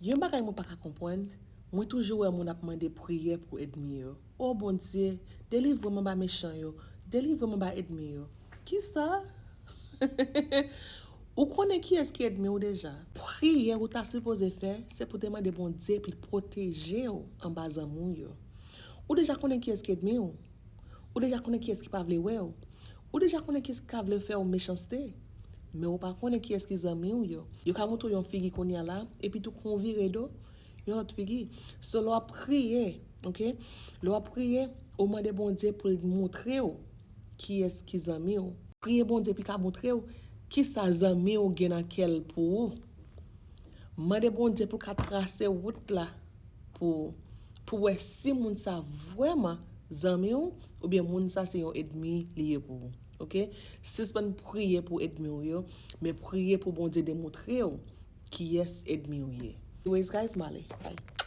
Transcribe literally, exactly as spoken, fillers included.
Yon bagay mwen pa ka konprann, mwen toujou wè moun ap mande priyè pou ènmi yo. O Bondye, delivre m anba mechan yo, delivre m anba ènmi yo. Kisa? Ou konnen kiyès ki ènmi w deja. Priyè ou ta sipoze fè, se pou te mande Bondye pou l pwoteje w anba zanmi w yo. Ou deja konnen kiyès ki ènmi w. Ou deja konnen kiyès ki pa vle wè w. Ou deja konnen kiyès ki ka vle fè w mechanste. Men ou pa konnen kiyès ki zanmi w yo. Yo ka montre w yon figi kounye a la, epi tou kou w vire do, yon lòt figi. So, lè w ap priye, ok? Lè w ap priye, ou mande Bondye pou l montre w kiyès ki zanmi w. Priye Bondye pou l ka montre w kisa zanmi w gen nan kè l pou ou. Mande Bondye pou l ka trase wout la pou ou, pou wè si moun sa vrèman zanmi w oubyen moun sa se yon ènmi li ye pou ou. Ok? Sispann priye pou ènmi w yo, men priye pou Bondye demontre w kiyès ènmi w ye. Anyways, guys, m ale. Bye.